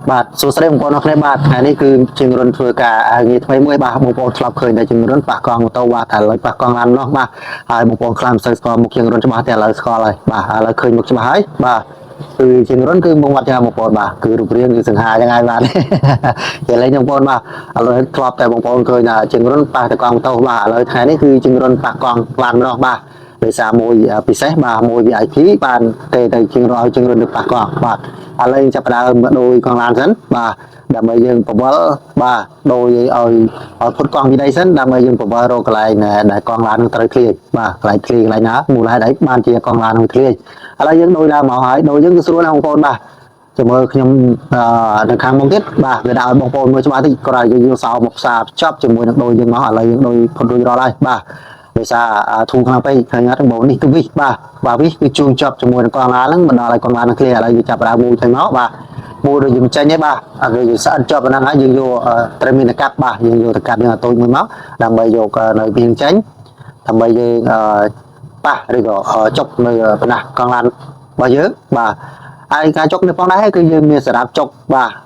បាទសួស្តីបងប្អូនអរគ្នាបាទថ្ងៃនេះគឺជាងរុនធ្វើការងារថ្មីមួយបាទបងប្អូនធ្លាប់ឃើញតែជាងរុនប៉ះកង់ម៉ូតូបាទតែឥឡូវប៉ះកង់ឡាននោះបាទហើយបងប្អូនខ្លះមិនសូវស្គាល់មុខជាងរុនច្បាស់តែឥឡូវស្គាល់ហើយបាទឥឡូវឃើញមុខច្បាស់ហើយបាទគឺជាងរុនគឺមុខវត្តយ៉ាងបងប្អូនបាទគឺរូបរាងគឺសង្ហាយ៉ាងហើយបាទ និយាយលេងបងប្អូនបាទឥឡូវធ្លាប់តែបងប្អូនឃើញថាជាងរុនប៉ះតែកង់ម៉ូតូបាទឥឡូវថ្ងៃនេះគឺជាងរុនប៉ះកង់ឡាននោះបាទដោយសារមួយពិសេសបាទមួយ VIP បានទេទៅជាងរឲ្យជាងរុនទៅប៉ះកង់បាទឥឡូវចាប់ផ្ដើមដោយកង់ឡានសិនបាទដើម្បីយើងពវល់បាទដោយឲ្យឲ្យផុតកង់ពីដីសិនដើម្បីយើងពវល់រកកន្លែងដែលកង់ឡាននឹងត្រូវធ្លាយបាទកន្លែងធ្លាយកន្លែងណាមូលហេតុអីបានជាកង់ឡាននឹងធ្លាយឥឡូវយើងដោយឡើងមកហើយដោយយើងគឺស្រួលណាស់បងប្អូនបាទចាំមើលខ្ញុំនៅខាងមុខទៀតបាទវាដាក់ឲ្យបងប្អូនមើលច្បាស់តិចគ្រាន់តែយើងយកសោមកផ្សារភ្ជាប់ជាមួយនឹងដោយយើងមកឥឡូវយើងដោយផុតរួចរាល់ហើយបាទដោយសារធូរខ្លាំងពេកឃើញអត់បងនេះគឺវិសបាទបាទវិសគឺជួងជាប់ជាមួយនឹងកង់ឡានហ្នឹងបណ្ដាលឲ្យកង់ឡានហ្នឹងឃ្លាឥឡូវយើងចាប់ដើមមូលចេញមកបាទមូលដូចយើងចេញហើយបាទអត់យើងស្អិតជាប់ប៉ុណ្ណឹងហើយយើងយកត្រូវមានតកាប់បាទយើងយកតកាប់យើងឲ្យតូចមួយមកដើម្បីយកនៅវាចេញដើម្បីយើងប៉ះឬក៏ចុកនៅប៉ុណ្ណាកង់ឡានរបស់យើងបាទហើយការចុកនេះផងដែរគឺយើងមានសម្រាប់ចុកបា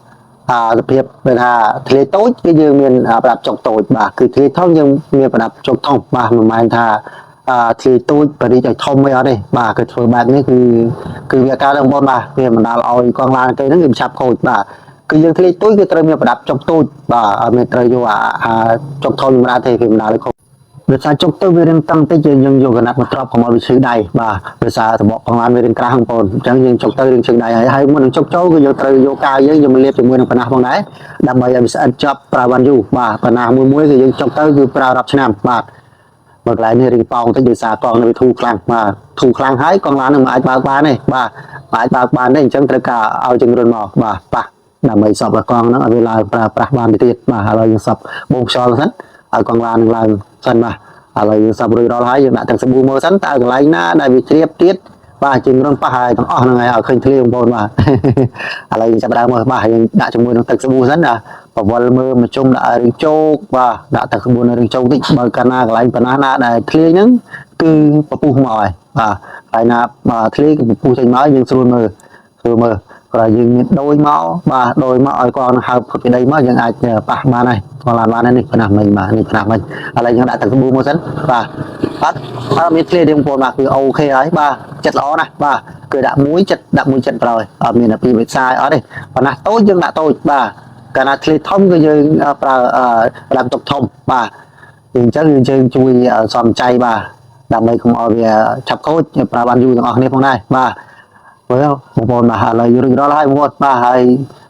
ទអាសភាពមានថាធ្លាយតូចគឺយើងមានប្រដាប់ចុកតូចបាទគឺធ្លាយធំយើងមានប្រដាប់ចុកធំបាទមិនមែនថាអាធ្លាយតូចបរិចឲ្យធំអីអត់ទេបាទគឺធ្វើបែបនេះគឺគឺវាកើតបងប្អូនបាទវាបណ្ដាលឲ្យកង់ឡានគេហ្នឹងគឺឆាប់ខូចបាទគឺយើងធ្លាយតូចគឺត្រូវមានប្រដាប់ចុកតូចបាទអត់មានត្រូវយកអាអាចុកធំមិនដែរទេគឺបណ្ដាលឲ្យខូចដោយសារចុកទៅវារៀងតឹងតិចយើងយើងយកកណាត់មកទ្របកុំឲ្យវាឈឺដៃបាទដោយសារសបកកង់ឡានវារៀងក្រាស់បងប្អូនអញ្ចឹងយើងចុកទៅរៀងឈឺដៃហើយហើយមុននឹងចុកចូលគឺយើងត្រូវយកកាវយើងយកមកលាបជាមួយនឹងប៉ុណ្ណោះផងដែរដើម្បីឲ្យវាស្អិតជាប់ប្រើបានយូរបាទប៉ុណ្ណាមួយមួយគឺយើងចុកទៅគឺប្រើរាប់ឆ្នាំបាទមកកន្លែងនេះរៀងប៉ោងតិចដោយសារកង់នេះវាធូរខ្លាំងបាទធូរខ្លាំងហើយកង់ឡាននឹងមិនអាចបើកបានទេបាទមិនអាចបើកបានទេអញ្ចឹងត្រូវការឲ្យជំរុនមកបាទប៉ះដើម្បីសពកង់ហ្នឹងឲ្យវាឡើងប្រើប្រាស់បានទៅទៀតបាទឥឡូវយើងសពបូមខ្យល់សិនឲ្យកង់ឡាននឹងឡើងសិនបាទឥឡូវយើងសពរួចរាល់ហើយយើងដាក់ទាំងសាប៊ូមើលសិនតើកន្លែងណាដែលវាជ្រាបទៀតបាទជាងរំប៉ះហើយទាំងអស់ហ្នឹងហើយឲ្យឃើញធ្លាបងប្អូនបាទ ឥឡូវយើងចាប់ដើមមើលបាទយើងដាក់ជាមួយនឹងទឹកសាប៊ូសិនណាបវលមើលមកជុំដាក់ឲ្យរឿងជោកបាទដាក់ទឹកសាប៊ូនៅរឿងជោកតិចបើកាលណាកន្លែងប៉ុណ្ណាណាដែលធ្លាយហ្នឹងគឺពពុះមកហើយបាទកន្លែងណាបាទធ្លាយគឺពពុះចេញមកយើងស្រួលមើលស្រួលមើលគ្រាន់យើងមានដូចមកបាទដូចមកឲ្យកងនឹងហើបផុតពីដីមកយើងអាចប៉ះបានហើយកងឡានបានហើយនេះប៉ុណ្ណាមិញបាទនេះប៉ុណ្ណាមិញឥឡូវយើងដាក់ទឹកសាប៊ូមកសិនបាទអត់អត់មានធ្លាយទេបងប្អូនបាទគឺ OK ហើយបាទចិត្តល្អណាស់បាទគឺដាក់មួយចិត្តដាក់មួយចិត្តប្រយអត់មានតែពីរវិសាយអត់ទេប៉ុណ្ណាតូចយើងដាក់តូចបាទកាលណាធ្លាយធំគឺយើងប្រើប្រដាប់ទុកធំបាទអញ្ចឹងយើងជួយសំចៃបាទដើម្បីកុំឲ្យវាឆាប់ខូចប្រើបានយូរទាំងអស់គ្នាផងដែរបាទមើលបងប្អូនបាទឥឡូវរួចរាល់ហើយបងប្អូនបាទហើយ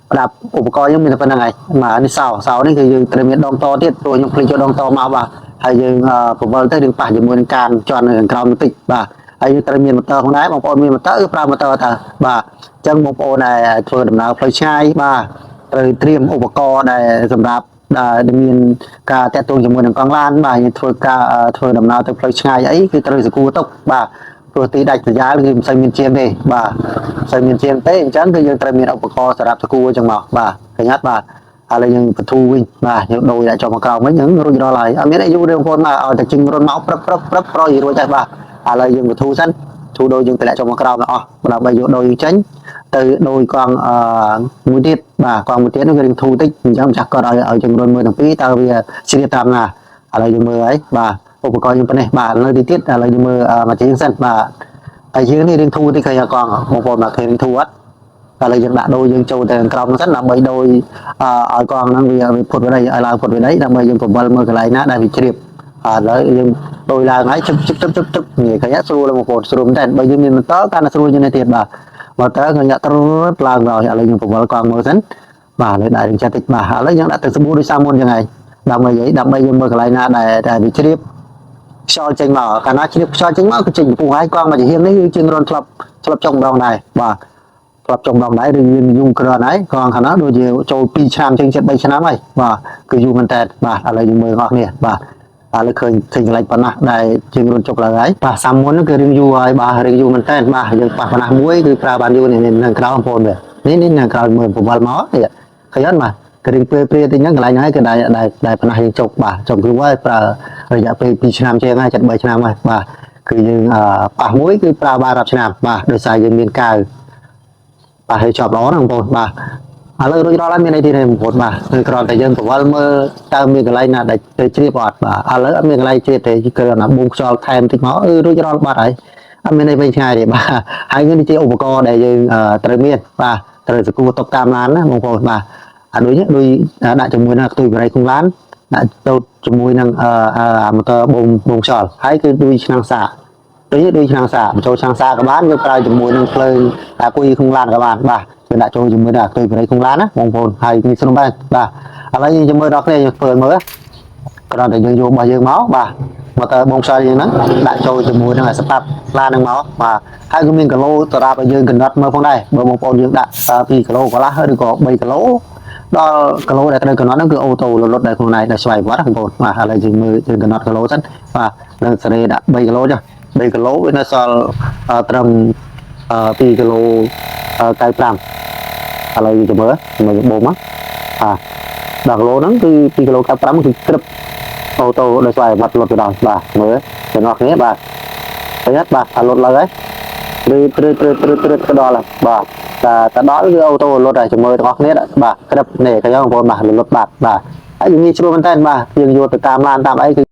ប្រដាប់ឧបករណ៍យើងមានតែប៉ុណ្្នឹងហើយបាទនេះសោសោនេះគឺយើងត្រូវមានដងតទៀតព្រោះខ្ញុំភ្លេចយកដងតមកបាទហើយយើងពវល់ទៅយើងប៉ះជាមួយនឹងកានជន់នៅខាងក្រោមបន្តិចបាទហើយយើងត្រូវមានម៉ូទ័រផងដែរបងប្អូនមានម៉ូទ័រគឺប្រើម៉ូទ័រតើបាទអញ្ចឹងបងប្អូនដែលធ្វើដំណើរផ្លូវឆ្ងាយបាទត្រូវត្រៀមឧបករណ៍ដែលសម្រាប់ដែលមានការតាក់ទងជាមួយនឹងកង់ឡានបាទយើងធ្វើការធ្វើដំណើរទៅផ្លូវឆ្ងាយអីគឺត្រូវសគួរទុកបាទព្រោះទីដាច់ប្រយ៉ាលគឺមិនសូវមានជាងទេបាទមិនសូវមានជាងទេអញ្ចឹងគឺយើងត្រូវមានឧបករណ៍សម្រាប់សគួរអញ្ចឹងមកបាទឃើញអត់បាទឥឡូវយើងបធូវិញបាទយើងដូរដាក់ចុះមកក្រោមវិញហ្នឹងរួចរាល់ហើយអត់មានអីយូរទេបងប្អូនបាទឲ្យតែជិងរុនមកព្រឹបព្រឹបព្រឹបប្រយរួចហើយបាទឥឡូវយើងបធូសិនធូដូរយើងតម្លាក់ចុះមកក្រោមអស់ដើម្បីយកដូរយើងចេញទៅដូយកង់អឺមួយទៀតបាទកង់មួយទៀតនោះវារៀងធូរតិចអញ្ចឹងម្ចាស់គាត់ឲ្យឲ្យជំរុនមើលទាំងពីរតើវាជ្រាបតាមណាឥឡូវយើងមើលហើយបាទឧបករណ៍យើងប៉ុណ្ណេះបាទនៅទីទៀតឥឡូវយើងមើលមកជាងសិនបាទតែយើងនេះរៀងធូរតិចឃើញកង់បងប្អូនបាទឃើញរៀងធូរអត់ឥឡូវយើងដាក់ដូរយើងចូលទៅក្រោមសិនដើម្បីដូរឲ្យកង់ហ្នឹងវាវាផុតវាដីឲ្យឡើងផុតវាដីដើម្បីយើងបង្វិលមើលកន្លែងណាដែលវាជ្រាបឥឡូវយើងដូរឡើងហើយជឹបជឹបជឹបជឹបជឹបនេះឃើញស្រួលបងប្អូនស្រួលមែនតើបើយើងមានម៉ូទ័រកាន់តែស្រួលជាងនេះទៀតបាទម៉ូទ័រឃើញត្រួតឡើងដល់ឥឡូវយើងបង្វិលកង់មើលសិនបាទឥឡូវដាក់យើងចិត្តតិចបាទឥឡូវយើងដាក់ទៅសាប៊ូដូចសាមុនចឹងហើយដើម្បីអីដើម្បីយើងមើលកន្លែងណាដែលដែលវាជ្រាបខ្យល់ចេញមកកាលណាជ្រាបខ្យល់ចេញមកគឺចេញពពុះហើយកង់មកជាហៀងនេះគឺជាងរនធ្លាប់ធ្លាប់ចុកម្ដងដែរបាទធ្លាប់ចុកម្ដងដែរឬយើងយូរគ្រាន់ហើយកង់ខាងណាដូចជាចូល2ឆ្នាំជាង7 3ឆ្នាំហើយបាទគឺយូរមែនតើបាទឥឡូវយើងមើលបងប្អូនបាទឥឡូវឃើញឃើញកន្លែងប៉ុណ្ណាដែលជាងរុនចុកឡើងហើយបាទសាមុនគឺរឿងយូរហើយបាទរឿងយូរមែនតើបាទយើងប៉ះប៉ុណ្ណាមួយគឺប្រើបានយូរនេះនៅក្រោមបងប្អូនវានេះនេះនៅក្រោមមើលពវល់មកនេះឃើញអត់បាទគឺរឿងព្រាព្រាតិចហ្នឹងកន្លែងហ្នឹងគឺដែលដែលដែលប៉ុណ្ណាយើងចុកបាទចុកយូរហើយប្រើរយៈពេល2ឆ្នាំជាងហើយ7 3ឆ្នាំហើយបាទគឺយើងប៉ះមួយគឺប្រើបានរាប់ឆ្នាំបាទដោយសារយើងមានកាវបាទហើយជាប់ល្អណាស់បងប្អូនបាទ ឥឡូវរួចរាល់ហើយមានអីទៀតទេបងប្អូនបាទគឺគ្រាន់តែយើងបង្វិលមើលតើមានកន្លែងណាដែលទៅជ្រាបអត់បាទឥឡូវអត់មានកន្លែងជ្រាបទេគឺគ្រាន់តែបូមខ្យល់ថែមតិចមកអឺរួចរាល់បាត់ហើយអត់មានអីវិញឆ្ងាយទេបាទហើយនេះជាឧបករណ៍ដែលយើងត្រូវមានបាទត្រូវសកួរតុកតាមឡានណាបងប្អូនបាទអាដូចនេះដូចដាក់ជាមួយនឹងខ្ទុយបរិយក្នុងឡានដាក់ទៅជាមួយនឹងអឺអាម៉ូទ័របូមបូមខ្យល់ហើយគឺដូចឆ្នាំងសាកដូចនេះដូចឆ្នាំងសាកបញ្ចូលឆ្នាំងសាកក៏បានយើងប្រើជាមួយនឹងភ្លើងអាគុយក្នុងឡានក៏បានបាទយើងដាក់ចូលជាមួយនឹងអាខ្ទុយបរិយក្នុងឡានណាបងប្អូនហើយនេះស្រុំបានបាទឥឡូវយើងจะមើលដល់គ្នាយើងធ្វើមើលគ្រាន់តែយើងយករបស់យើងមកបាទមកទៅបងខ្យល់យើងហ្នឹងដាក់ចូលជាមួយនឹងអាសប៉ាប់ឡានហ្នឹងមកបាទហើយក៏មានគីឡូសម្រាប់ឲ្យយើងកំណត់មើលផងដែរបើបងប្អូនយើងដាក់2គីឡូកន្លះឬក៏3គីឡូដល់គីឡូដែលត្រូវកំណត់ហ្នឹងគឺ auto លុតដែលខ្លួនឯងដែលស្វ័យប្រវត្តិបងប្អូនបាទឥឡូវយើងមើលយើងកំណត់គីឡូសិនបាទនឹងសេរីដាក់3គីឡូចុះ3គីឡូវានៅសល់ត្រឹម2គីឡូ95ឥឡូវយើងទៅមើលមើលបូមមកបាទ10គីឡូហ្នឹងគឺ2គីឡូ95គឺក្រឹប auto ដោយស្វ័យប្រវត្តិលុតទៅដល់បាទមើលទាំងអស់គ្នាបាទប្រយ័ត្នបាទអាលុតឡើងហើយឬព្រឺព្រឺព្រឺព្រឺទៅដល់ហើយបាទតែទៅដល់គឺ auto លុតហើយចាំមើលទាំងអស់គ្នាបាទក្រឹបនេះកញ្ចក់បងប្អូនបាទលុតបាទបាទហើយងាយស្រួលមែនតើបាទយើងយកទៅតាមឡានតាមអីគឺ